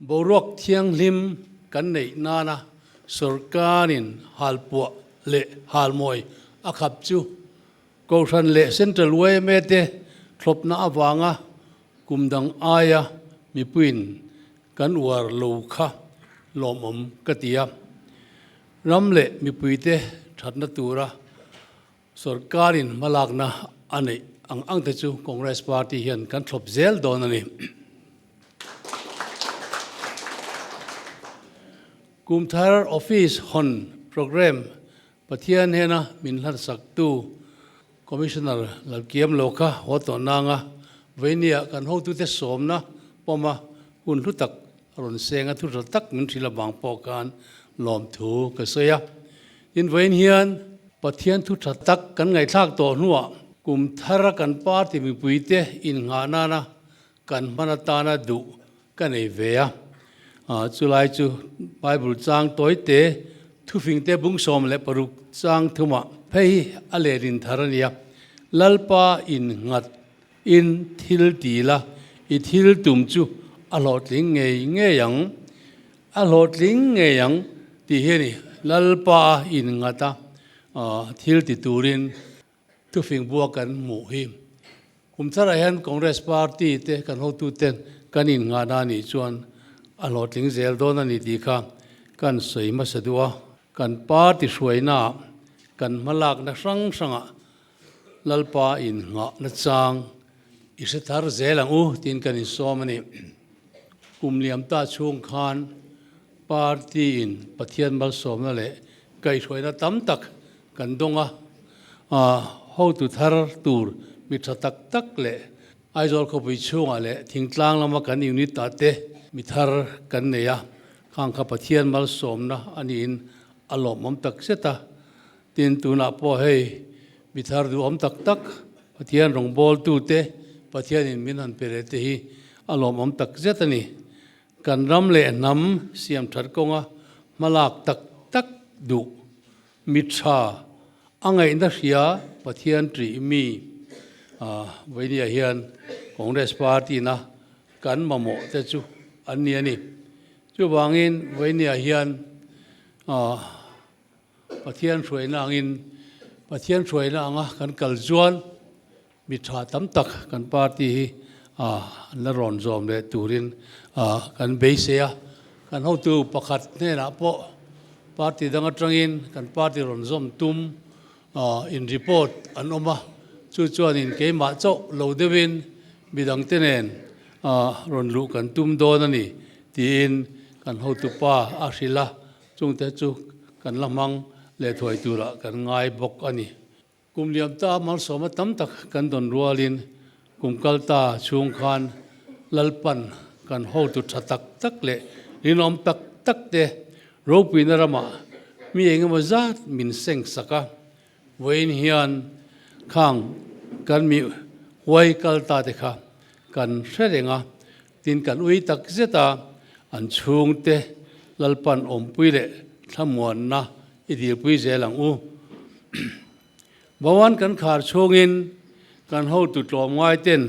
Boruak thianghlim kan neih nana sorkarin halpuah leh halmawi a khap chu Kohhran leh Central yma te thlawpna avanga kum dang aia mipuiin kan uar lo kha lawmawm ka ti a. Ram leh mipuite thatna tura Sorkarin hmalakna a neih ang ang te chu Congress Party hian kan thlawp zel dawn a ni. Kumthar Office hawn Programme Pathian hnena min hlansaktu Commissioner Lalkiam lo kha haw tawh nanga veinia kan hotute sawmna pawma hun hlu tak rawn seng a thu tha tak min hrilh avang pawh khan lawmthu ka sawi a. Tin, vawiin hian Pathian thu tha tak kan ngaihthlak tawh hnuah kum thara kan party mipuite innghah nana kan hman atana duh ka nei ve a. Chulai chu Bible chang tawite thufingte bung 16 chang thumah phei hi a lehlin thar a nia. Lalpa innghat in thil ti la, i thil tum chu a hlawhtling ngei ngei ang. A hlawhtling ngei ang tih hi a ni. Lalpa a innghat a, thil ti turin thufing bua kan hmuh hi. Kum tharah hian Congress party te kan hotuten kan innghahna a nih chuan a hlawhtling zel dawn a ni tih kha kan sawi hmasa duh a. Kan party hruainaah kan hmalakna hrang hrangah Lalpa innghahna chang i hre thar zel ang u tiin kan insawm a ni. Kum liam ta chhung khan party in Pathian malsawmna leh kaihhruaina tam tak kan dawng a, hotu thar tur mi tha tak tak leh Aizawl khawpui chhungah leh thingtlang lama kan unit ah te mi thar kan nei a, khang kha Pathian malsawmna a niin a lawmawm tak zet a. Tin, tunah pawh hei mi thar duhawm tak tak Pathian rawngbawltute Pathianin min han pe leh te hi a lawmawm tak zet a ni. Kan ram leh hnam siam that kawnga hmalak tak tak duh mi tha a ngaihna hria Pathian ṭih mi Vainia hian Congress Party-na kan mamawh te chu an ni a ni. Chuvangin Vainia hian Pathian hruaina angin Pathian hruaina anga kan kal chuan mi tha tam tak kan party hi an la rawn zawm leh turin kan beisei a. Kan hotu pakhat hnenah pawh party dang atangin kan party rawn zawm tum in report an awm a, chu chuanin keimah chauh lo deuhin midangte nen rawn luh kan tum dawn a ni tiin kan hotupa a hrilh a. Chungte chu kan la hmang leh thuai turah kan ngai bawk a ni. Kum liam ta malsawma tam tak kan dawn rualin kum kal ta chhung khan Lalpan kan hotu tha tak tak leh rinawm tak tak te ropuina ramah mi engemaw zat min seng sak a. Vawiin hian khang kan mi huai kal ta te kha kan hre reng a, Tin, kan ui tak zet a, an chhungte Lalpan awmpui leh thlamuanna i dilpui zel ang u. Vawan kan khar chhungin kan hotu tlawmngaiten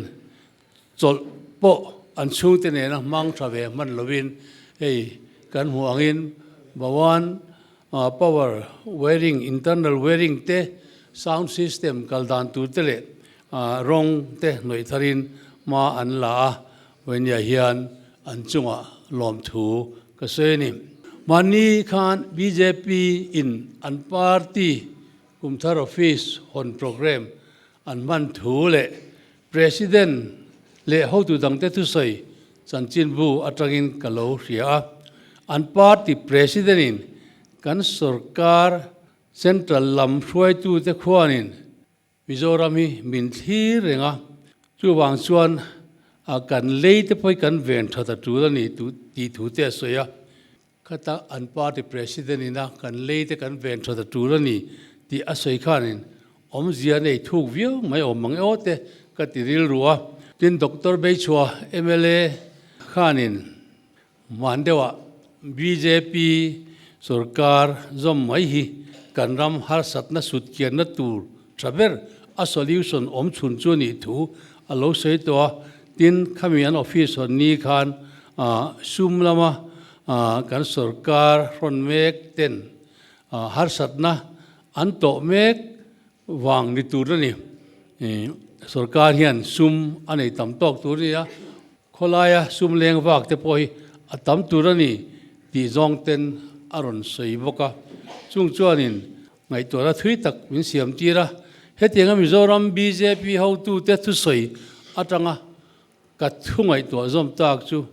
chawlh pawh an chhungte nena hmang tha ve hman lovin hei kan hmuh angin Vawan power wiring, internal wiring te, sound system kal dan tur te leh Rawng te hnawih tharin hma an la a, Vainia hian an chungah lawmthu ka sawi a ni. Mahni khan bjp in an party kumthar office hawn programme an hman thu leh President leh hotu dangte thusawi chanchinbu atangin ka lo hria a, an party President in kan sorkar central lam hruaitute khuanin Mizoram hi min thlir reng a, chuvang chuan a kan lei te pawh hi kan ven that a tul a ni tih thu te a sawi a. Khata an party president ina kan lei te kan ven that a tul a ni tih a sawi khanin awmzia nei thuk viau mai awm ang e aw te ka ti rilru a. Tin, Doctor Beichhua mla khanin Hman deuhah bjp sorkar zawm mai hi kan ram harsatna sut kianna tur tha ber a solution awm chhun chu a nih thu a lo sawi tawh a, tin khami an office hawn ni khan Sum lama kan sorkar hrawn mek ten harsatna an tawh mek vang ni tur a ni. Sorkar hian sum a nei tam tawk tur a ni a, khawlaia sum leng vak te pawh hi a tam tur a ni tih zawng ten a rawn sawi bawk a. Chung chuanin ngaihtuahna thui tak min siam tir a, hetianga Mizoram bjp hotute thusawi atanga ka thu ngaihtuah zawm tak chu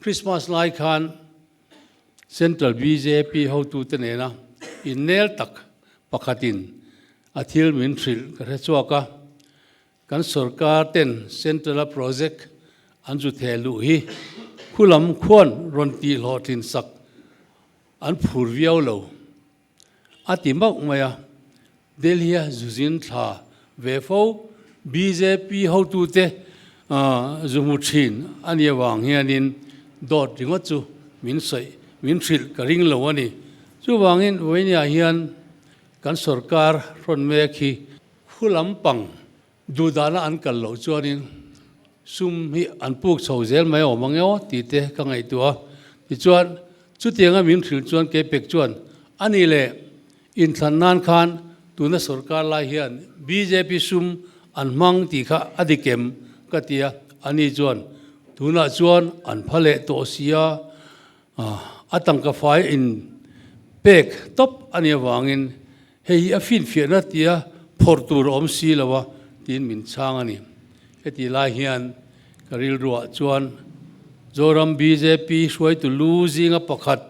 Christmas lai khan Central bjp hotute nena innel tak pakhatin a thil min hrilh ka hre chhuak a, kan sorkar ten Central-a project an zu theh luh hi khulam khuan rawn tih hlawhtlin sak an phur viau lo. A ti mauh mai a, Delhi-a zuzin thla ve fo bjp hotute zu hmu thin a nih avang hianin dawt ringawt chu min sawi min hrilh ka ring lo a ni. Chuvangin vawinia hian kan sorkar hrawn mek hi khu lampang duhdana an kal loh chuanin sum hi an puk chho zel mai awm ang emaw tih te ka ngaihtuah a. Tichuan, chutianga min hrilh chuan Keipek chuan a ni leh inthlan nan khan tuna sorkar lai hian bjp sum an hmang tih kha a dik em ka ti a, ani chuan tunah chuan an pha leh tawh sia a tangka fai in pek tawp a nih avangin Hei hi a finfiahna tia phawrh tur a awm si lo a tiin min chhang a ni. Heti lai hian ka rilruah chuan Zoram bjp hruaitu lu zinga pakhat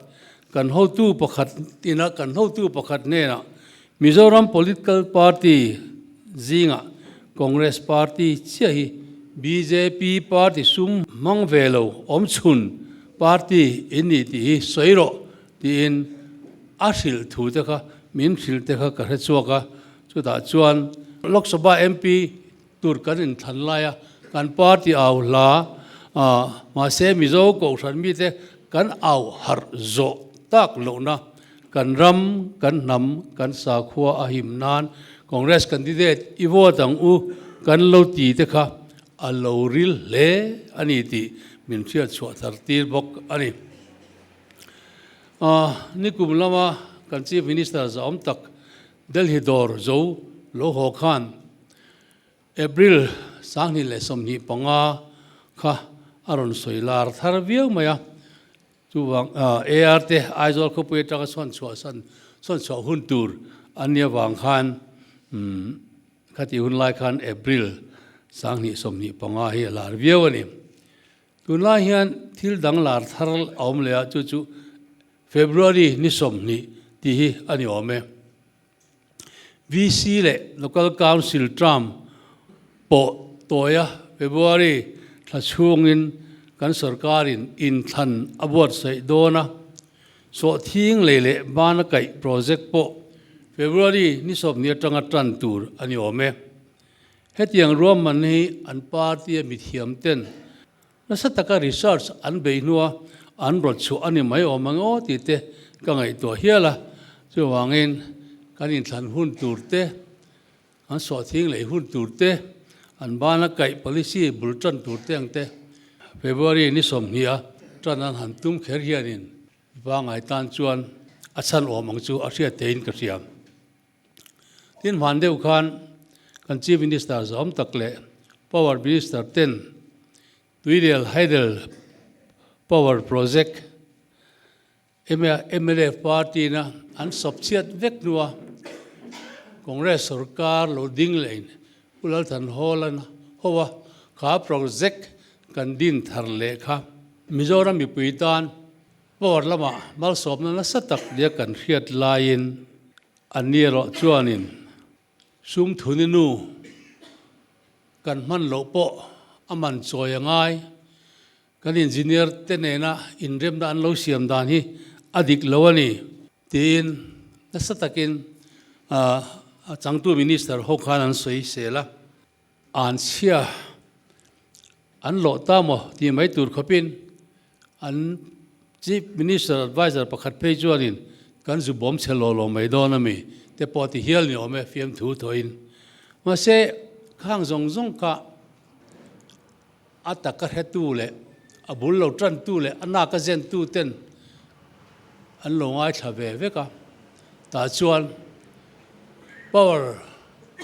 kan hotu pakhat ina kan hotu pakhat hnenah Mizoram political party zingah Congress party chiah hi bjp party sum hmang ve lo awmchhun party in ni tih hi sawi rawh Tiin a hrilh thu te kha min hrilh te kha ka hre chhuak a, chutah chuan Lok Sabha MP tur kan inthlan lai a, kan party au hla mahse Mizo Kohhran mite kan au harh zawh tak lohna kan ram, kan hnam, kan sakhua a him nan Congress candidate i vote ang u kan lo ti te kha a lo ril hle a ni tih min hriat chhuah thar tir bawk a ni. Nikum lama kan Chief Minister zahawm tak Delhi dawr zo lo haw khan April 2025 kha a rawn sawi lar thar viau mai a. Chuvang AR te Aizawl khawpui atanga sawn chhuah san sawn chhuah hun tur an nih avang khan khati hun lai khan April 2025 hi a lar viau a ni. Tunlai hian thil dang lar thar a awm leh a, chu chu February ni 20 tih hi a ni awm e. VC leh Local Council term pawh tawia February thla chhungin kan sorkarin inthlan a buatsaih dawn a, sawhthing lei leh bana kaih project pawh February ni 20 atanga tan tur a ni awm e. Hetiang ruahman hi an party-a mithiam ten nasa taka research an bei hnua an rawt chhuah a ni mai awm ang aw tih te ka ngaihtuah hial a. Chuvangin kan inthlan hun tur te, an sawhthing lei hun tur te, an bana kaih policy bul tan tur te ang te February ni 20 a tan an han tum kher hianin mipangai tan chuan a chhan awm ang chu a hriat theihin ka hria. Tin hman deuh khan kan Chief Minister zawm tak leh Power Minister ten Tuirial Hydel Power Project mla party na an sawp chhiat vek hnua Congress sorkar lo ding leh in Pu Lalthanhawla ho a kha project kan din thar leh kha Mizoram mipui tan Power lamah malsawmna nasa tak nia kan hriat laiin an ni erawh chuanin sum thuni nu kan hman loh pawh a man chawi a ngai. Kan engineer te nena inremna an lo siam dan hi a dik lo a ni tiin nasa takin a changtu minister ho khan an sawi sel a. An chhia an lawh ta maw tih mai tur khawpin an Chief Minister Adviser pakhat phei chuanin kan zu bawm chhe law law mai dawn a mi te pawh ti hial ni awm e fiamthu thawhin. Mahse khang zawng zawng kha a taka hretu leh. a bul lo tantu leh a naka zentu ten an lo ngaithla ve vek a. Tah chuan Power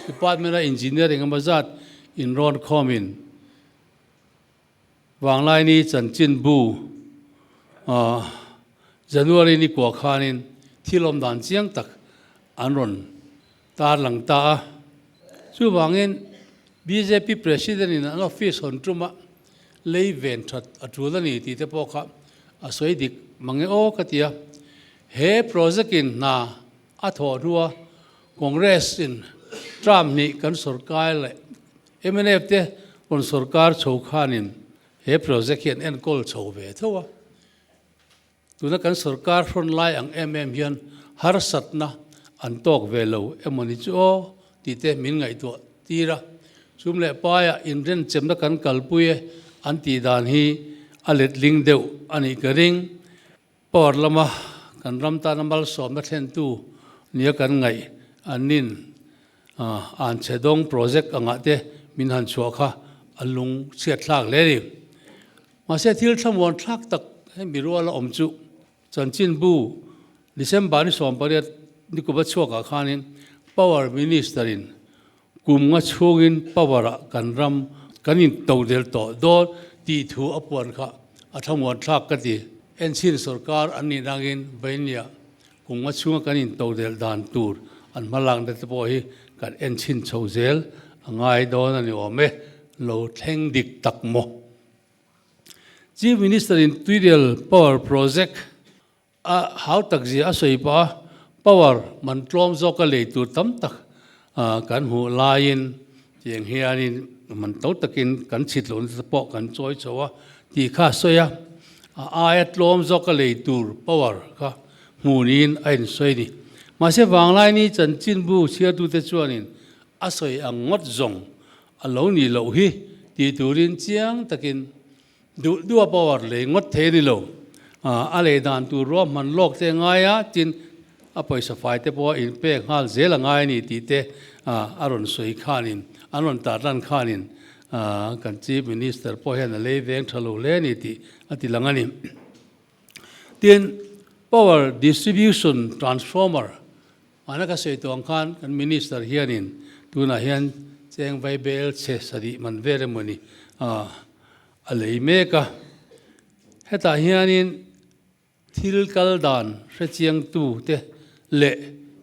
Department a engineer engemaw zat inrawn khawmin Vanglaini chanchinbu January ni kua khanin thil awm dan chiang tak an rawn tarlang ta a. Chuvangin bjp President in an office hawn tuma lei ven that a tul a ni tih te pawh kha a sawi dik mange aw ka ti a. He project in hna a thawh hnua Congress in term hnih kan sawrkai leh Mnf te rawn sawrkar chho khanin he project hi an enkawl chho ve tho a. Tuna kan sawrkar hrawn lai ang em em hian harsatna an tawk ve lo emaw ni chu aw tih te min ngaihtuah tir a. Chum leh paiah inrenchemna kan kalpui e an tih dan hi a letling deuh a nih ka ring. Power lama kan ram tana malsawmna thlentu nia kan ngaih annin Anchhedawng project angah te min han chhuah kha a lung chhiat thlak hle a ni. Mahse thil thlamuan thlak tak hemi ruala awm chu chanchinbu December ni 18 ni kum a chhuakah khanin Power Minister in Kum nga chhungin power ah kan ram kan in to del tawh dawn tih thu a puan kha a thlamuan thlak ka ti. Enchhin sorkar an nih nangin Vainia kum nga chhunga kan in to del dan tur an hma lakna te pawh hi kan enchhin chho zel a ngai dawn a ni awm e, lo thleng dik tak maw? Chief Minister in Tuirial Power Project A hau tak zia a sawi pah a, power man tlawm zawka lei tur tam tak kan hmuh laiin tiang hianin man to takin kan chhit lohna te pawh kan chawi chho a tih kha a sawi a, a aia tlawm zawka lei tur power kha hmuh niin a insawi a ni. Mahse Vanglaini chanchinbu chhiartute chuanin a sawi ang ngawt zawng a lo nih loh hi tih turin chiang takin Duh duha power lei ngawt thei a ni lo. A lei dan tur ruahman lawk te a ngai a, tin a pawisa fai te pawh a inpek nghal zel a ngai a ni tih te a rawn sawi khanin, an rawn tarlan khanin kan Chief Minister pawh hian a lei veng tha lo hle a ni tih a ti lang a ni. Tin, power distribution transformer Mahna ka sawi tawh ang khan kan Minister hianin tunah hian cheng vai bel chhe sarih man vel emawni a lei mek a. Hetah hianin thil kal dan hrechiangtu te leh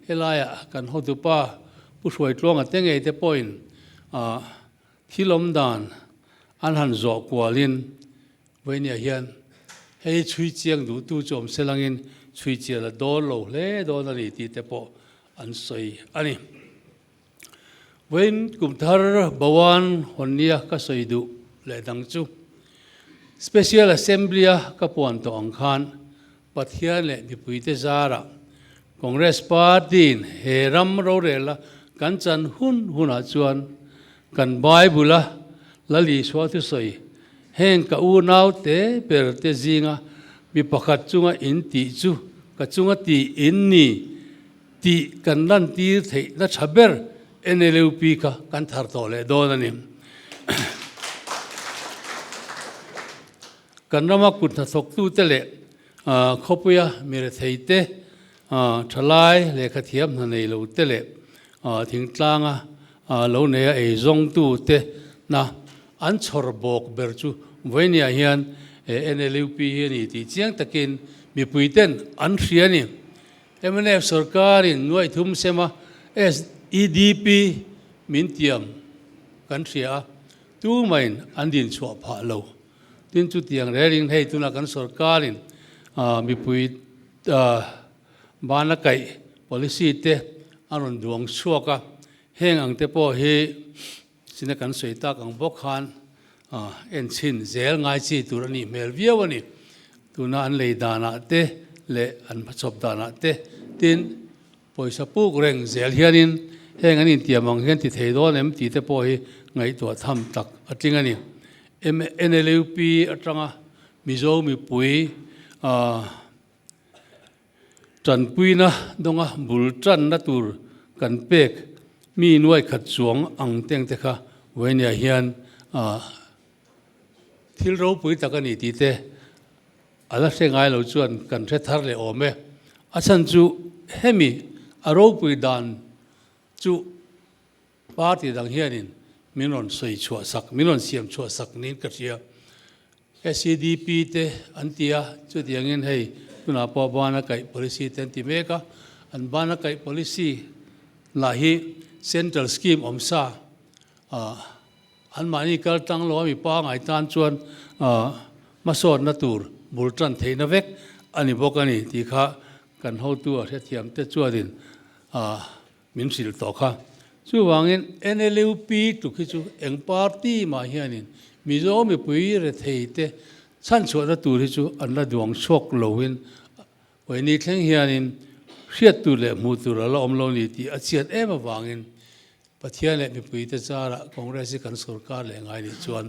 helaiah kan hotupa Pu Hruaitluanga te ngei te pawhin thil awm dan an han zawh kualin Vawinia hian hei chhui chiang duhtu chu awm se langin chhui chian a dawn lo hle dawn a ni tih te pawh an sawi a ni. Vawiin kum thar Bawan Hawnnia ka sawi duh leh dang chu Special Assembly-a ka puan tawh ang khan Pathian leh mipuite zarah Congress Party-in he ram rorela kan chan hun hunah chuan kan Bible-a Lal Isua thusawi, Heng ka unau te ber te zinga mi pakhat chunga in tih chu ka chunga tih in ni tih kan lantir theihna tha ber NLUP kha kan thar tawh leh dawn a ni. Kan rama kut hnathawktute leh khawpuia mi retheite, thalai lehkhathiam hna nei lote leh thingtlanga lo neia eizawngtute na an chhawr bawk ber chu vawinia hian NLUP hi a ni tih chiang takin mipuiten an hria a ni. Mnf sorkarin nuaithum sema SEDP min tiam kan hria a, tumahin an dinchhuah phah lo. Tin chutiang rêlin hei tuna kan sorkarin mipui bana kaih policy te a rawn duang chhuak a, heng ang te pawh hi china kan sawi tak ang bawk khan enchhin zel ngai chi tur a nih hmel viau a ni. Tuna an lei danah te leh an hmachhawp danah te tin Pawisa puk reng zel hianin heng an intiam ang hian ti thei dawn em tih te pawh hi ngaihtuah tham tak a tling a ni. NLUP atanga Mizo mipui tanpuina dawnga bul tanna tur kan pek mi nuaikhat chuang ang teng te kha Vainia hian. thil ropui tak a ni tih te a la hre ngai lo chuan kan hre thar leh awm e. A chhan chu hemi a ropui dan chu party dang hianin min rawn sawi chhuah sak, min rawn siam chhuah sak niin ka hria. SEDP te an ti a, chutiangin hei tunah pawh bana kaih policy te an ti mek a, an bana kaih policy lah hi central scheme awm sa an mahni kal tang lo a mi pangai tan chuan hmasawnna tur bul tan theihna vek a ni bawk a ni tih kha kan hotu a hrethiam te chuanin Min hrilh tawh kha. Chuvangin NLUP tluk hi chu eng party mah hianin Mizo mipui rethei te chhanchhuahna tur hi chu an la duang chhuak loin Vaini thleng hianin hriat tur leh hmuh tur a la awm lo ni tih a chian em avangin Pathian leh mipuite zarah Congress hi kan sorkar leh ngai nih chuan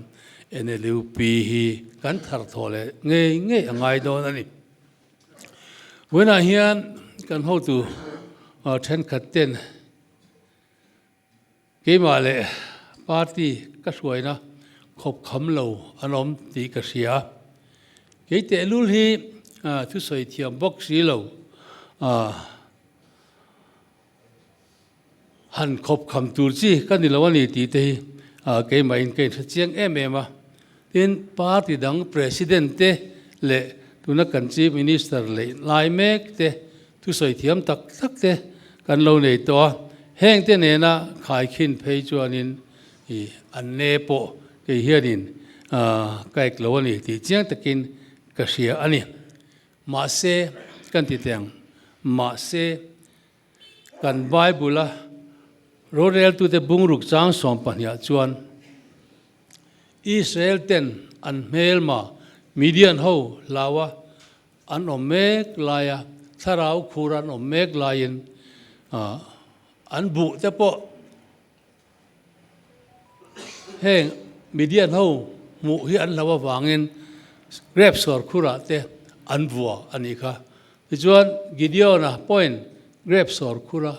NLUP hi kan thar thawh leh ngei ngei a ngai dawn a ni. Vawiinah hian kan hotu thenkhat ten keimah leh party ka hruaina khawp kham lo an awm tih ka hria. Kei tehlul hi thusawi thiam bawk si lo. Han khawp kham tur chi ka ni lo a ni tih te hi keimahin ka inhre chiang em em a. Tin, party dang president te leh tuna kan chief minister leh lai mek te thusawi thiam tak tak te kan lo nei tawh a. Heng te nena khaikhin phei chuanin an ne pawh kei hianin ka ek lo a ni tih chiang takin ka hria a ni. Mahse, kan ti teh ang, mahse, Kan Bible-a roreltute bungruk chang 12ah chuan Israel-ten an hmelma Midian ho hlaua an awm mek laia thlarau khur an awm mek laiin an buh te pawh Heng Midian ho hmuh hi an hlo avangin grep sawr khurah te an vua a nih kha. Tichuan Gideon-a pawhin grep sawr khura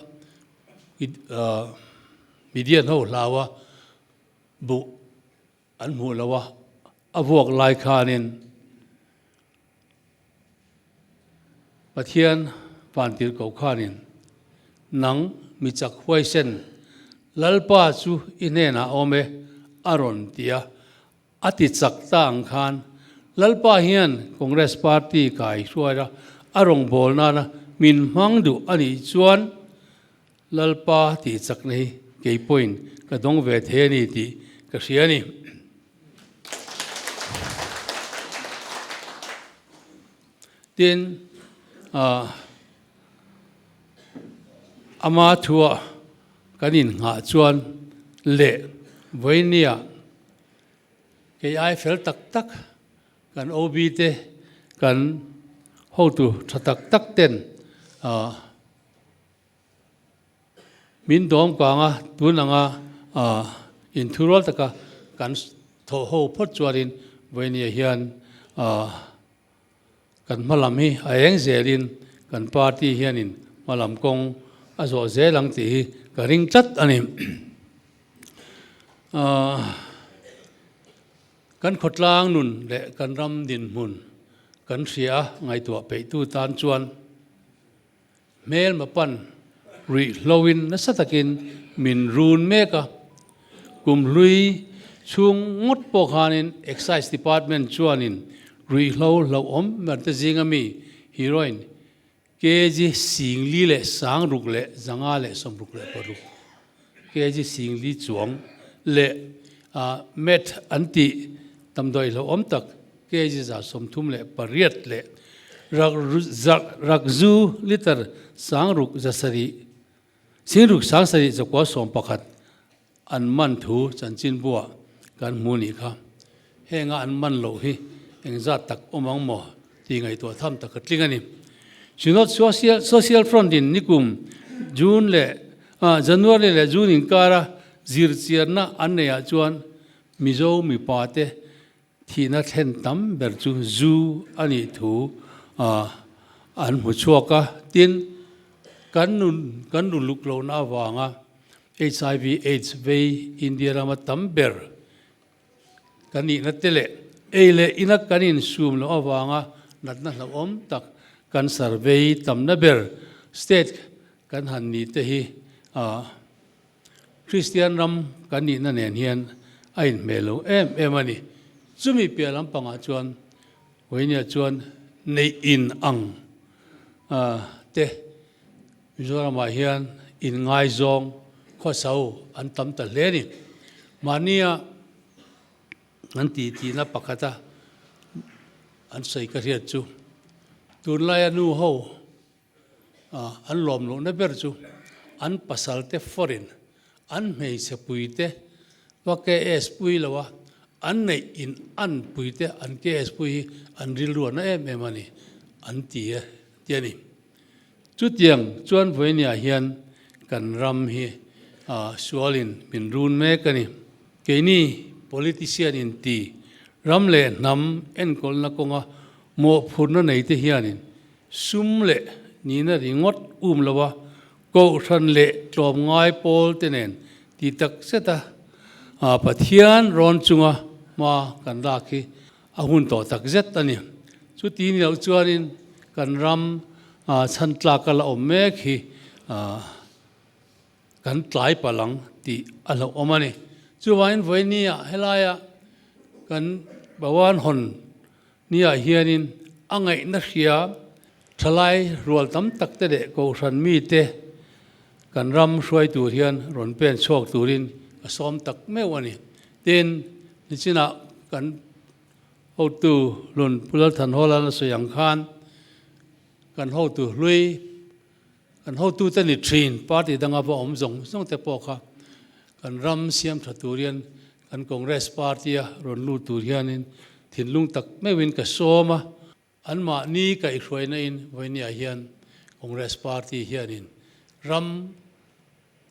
Midian ho hlaua buh an hmuh lo a, a vuak lai khanin Pathian vantir ko khanin, Nang mi chak huaisen, Lalpa chu i hnenah awm e, a rawn ti a. A ti chak ta ang khan, Lalpa hian Congress Party kai hruaira a rawngbâwl nana min hmang duh a nih chuan, Lalpa tih chakna hi kei pawhin ka dawng ve thei a ni tih ka hria a ni. Tin, ama thuah kan innghah chuan leh vawinia kei ai fel tak tak kan OB te kan hotu tha tak tak ten Min dawm kang a, tun anga inthurual taka kan thawh ho phawt chuanin Vawinia hian kan hmalam hi a eng zelin kan party hianin hmalam kawng a zawh zel ang tih hi ka ring tlat a ni. Kan khawtlang nun leh kan ram dinhmun kan hria a ngaihtuah peihtu tan chuan Hmelma pan ruih hloin nasa takin min run mek a, kum hlui chhung ngawt pawh khanin Excise Department chuanin ruihhlo hlauhawm berte zinga mi heroin kg 46,566 kg 4,000 chuang leh meth an tih damdawi hlauhawm tak kg 138 leh rakzu litre 6,700 6,711 an man thu chanchinbuah kan hmu nih kha. Henga an man loh hi engzat tak awm ang maw tih ngaihtuah tham tak a tling a ni. Synod Social Front in nikum June leh January leh June inkara zirchiarna an neihah chuan Mizo mipa te thihna thlen tam ber chu zu a nih thu an hmu chhuak a. Tin, kan nun kan luluk lohna avanga HIV AIDS vei India rama tam ber Kan nihna te leh Ei leh ina kan insum loh avanga natna hlauhawm tak kan survey tamna ber state kan han ni te hi Kristian ram kan nihna nen hian a inhmeh lo em em a ni. Chumi piah lampangah chuan Vawinia chuan neih in ang te Mizoramah hian inngaizawng khawsau an tam ta hle a ni. Mahnia an titihna pakhata an sawi ka hriat chu tunlaia nu ho an lawm lohna ber chu an pasalte foreign an hmeichhe puite va KS pui lo a, an neih in an puite an KS pui hi an rilruahna em em a ni an ti e ti a ni. Chutiang chuan vawinia hian kan ram hi sualin min run mek a ni. Keini politician in ti ram leh hnam enkawlna kawnga mawhphurhna neite hianin sum leh nihna ringawt um lo a, kohhran leh tlawmngai pawl te nen ti tak zet a Pathian rawn chunga hma kan lak hi a hun tawh tak zet a ni. Chuti ni loh chuanin kan ram chhan tlak a la awm mek hi kan tlai palh ang tih a hlauhawm a ni. Chuvangin vawinia helaia kan Bhawan hawn niah hianin a ngaihna hria thalai rual tam tak te leh kohhran mite kan ram hruai tur hian rawn pen chhuak turin ka sawm tak meuh a ni. Tin, nichinah kan hotu hlun Pu Lalthanhawla a sawi ang khan kan hotu hlui, Kan hotute ni thin, party danga va awm zawng zawng te pawh kha kan ram siam tha tur hian kan Congress party a rawn lut tur hianin thinlung tak meuhin ka sawm a, anmahni kaihhruaina in vawinia hian Congress party hianin ram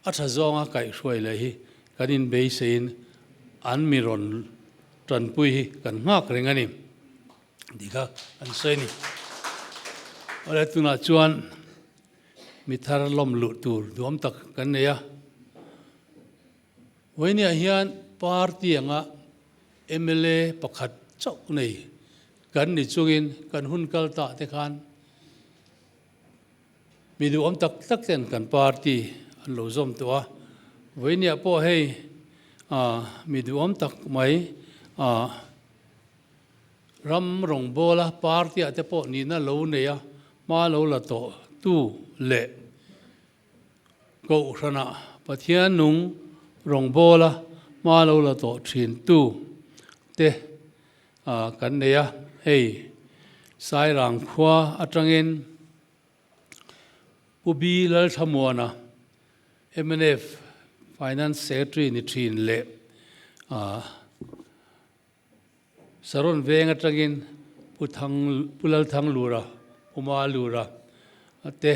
a tha zawnga kaihhruai leh hi kan inbeiseiin an mi rawn tanpui hi kan nghak reng a ni. Tih kha an sawi a ni. Awle tunah chuan mi thar lawm luh tur duam tak kan nei a. Vawinia hian party anga mla pakhat chauh nei kan ni chungin kan hun kal tah te khan Mi duhawm tak tak ten kan party an lo zawm tawh a, vawinia pawh hei mi duhawm tak mai ram rawngbawla party ah te pawh nihna lo nei a, hma lo la tawh tu leh Kohhranah Pathian nung rawngbawla hma lo la tawh thin tu te kan nei a, hei Sairang khua atangin Pu B Lalthlamuana mnf Finance Secretary ni thin leh Saron veng atangin Pu Thang Pu Lalthanglura, Pu Malura te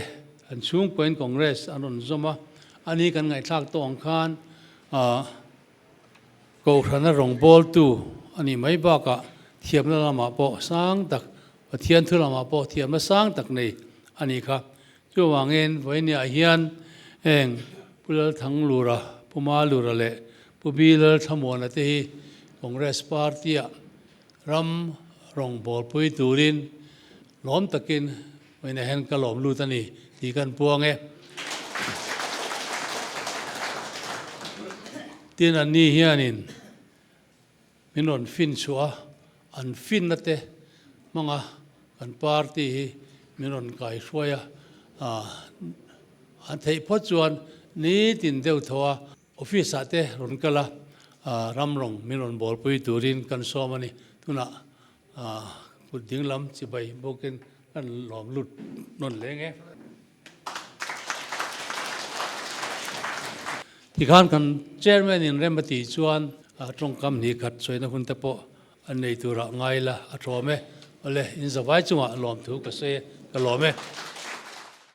an chhungkuain Congress an rawn zawm a, ani kan ngaihthlak tawh ang khan Kohhrana rawngbawltu a nih mai bakah thiamna lamah pawh sang tak, Pathian thu lamah pawh thiamna sang tak nei a nih kha. Chuvangin vawinia hian heng Pu Lalthanglura, Pu Malura leh Pu B Lalthlamuana te hi Congress Party-ah ram rawngbawlpui turin lawm takin vawinia hian ka lawm lut a ni tih kan puang e. Tin anni hianin min rawn fin chhuah a, an finna te hmanga kan party hi min rawn kaihruai a, an theih phawt chuan nitin deuh tho a office ah te rawn kal a, ram rawng min rawn bawlpui turin kan sawm a ni. Tunah kut dinglam chibai bawkin kan lawm lut nawn leng e. Tikhan kan Chairman in rem a tih chuan tawngkam hnih khat sawina hun te pawh an nei turah ngai la a tawm e. Awle, in zavai chungah lawmthu ka sawi e, ka lawm e.